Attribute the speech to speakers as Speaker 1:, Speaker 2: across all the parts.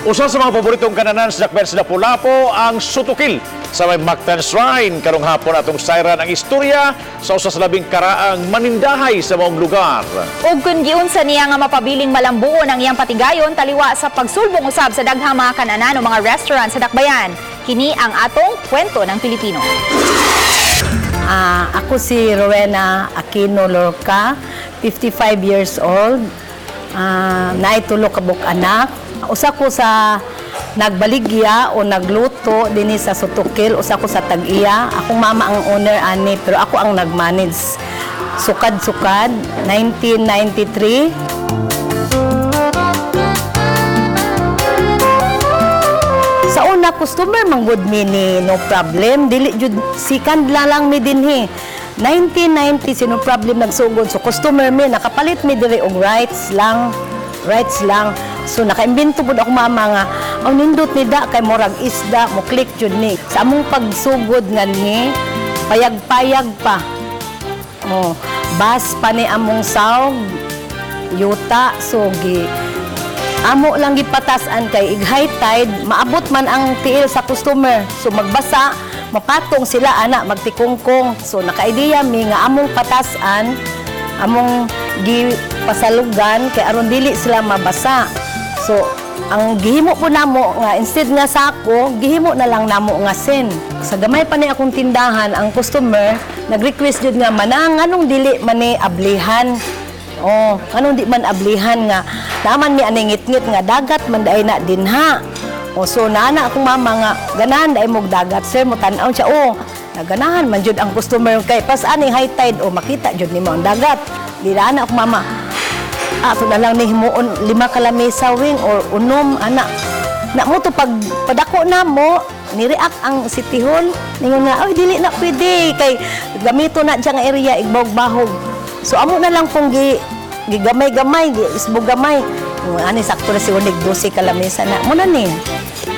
Speaker 1: Usa sa mga paboritong kananan sa Dakbayan sa Lapu-Lapu ang sutukil sa may Mactan Shrine. Karong hapon, atong sayran ang istorya sa usa sa labing karaang manindahay sa maong lugar.
Speaker 2: Ug kun giunsa niya nga mapabiling malambuon ang iyang patigayon taliwa sa pagsulbong usab sa daghang mga kananan o mga restaurant sa Dakbayan. Kini ang atong Kwento ng Pilipino.
Speaker 3: Ako si Rowena Aquino Lorca, 55 years old. Naay tulo ka buok anak. Usa ko sa nagbaligya o nagluto dinhi sa Sutukil, usa ko sa tag-iya. Akong mama ang owner ani, pero ako ang nagmanage. Sukad-sukad, 1993. Sa una, customer man gud mi ni No Problem, dili jud sikan lang mi dinhi. 1990 si No Problem nagsugod, so customer mi, nakapalit mi diri og rights lang, rights lang. So nakaimbento pud ako mama nga ang nindot ni da kay murag isda mo click jud ni. Sa among pagsugod nga ni payag-payag pa. Oh, bas pa ni among sawg yuta, so gi amo lang gipatasan kay ig high tide maabot man ang tiil sa customer, so magbasa, mapatong sila ana, magtikungkong. So naka-ideya mi nga among patasan, among gipasalugan kay aron dili sila mabasa. So ang gihimo po namo nga instead nga sako, gihimo na lang namo nga sen. Sa gamay pa ni akong tindahan, ang customer nag-request jud nga manang anong dili man ni ablihan. Oh, anong di man ablihan nga naman mi aning ngitngit nga dagat man daay na dinha. Oh, so naana akong mama nga ganahan daay mog dagat, sir, mo tan-aw siya. Oh, naganahan man jud ang customer kay pas ani high tide, oh, makita jud nimo ang dagat. Di na ana akong mama. Ato na lang ni himuon lima ka lamesa wing or unom ana. Na mo to pag padako na mo ni-react ang City Hall ningon nga, "Oy, dili na pwede kay gamito na siya nga area igbog-bahog." So amo na lang pong gi gigamay-gamay, gi isbog gamay. Ani sakto na si unig 12 ka lamesa na. Mo na ni.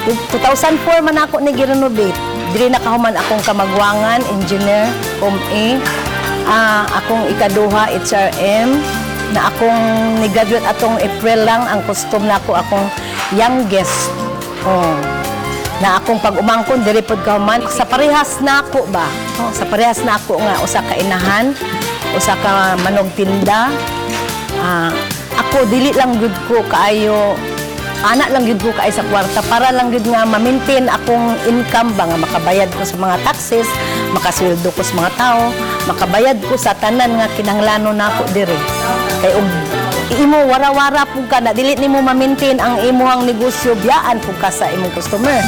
Speaker 3: 2004 man ako ni girenovate. Diri na kahuman akong kamagwangan, engineer, COME. Akong ikaduha, HRM, na akong ni-graduate atong April lang ang custom na ako, akong youngest. Oh. Na akong pag-umangkon diri pod kahuman sa parehas nako ba. Oh, sa parehas nako nga usa ka inahan, usa ka manog tinda. Ako dili lang gud ko kaayo, ana lang gyud ko kaayo sa kwarta para lang gyud nga ma-maintain akong income ba, nga makabayad ko sa mga taxes, makasweldo ko sa mga tao, makabayad ko sa tanan nga kinahanglanon nako diri. Kay og imo wara-wara pud ka na, dili nimo ma-maintain ang imuhang negosyo, biyaan pud ka sa imong customer.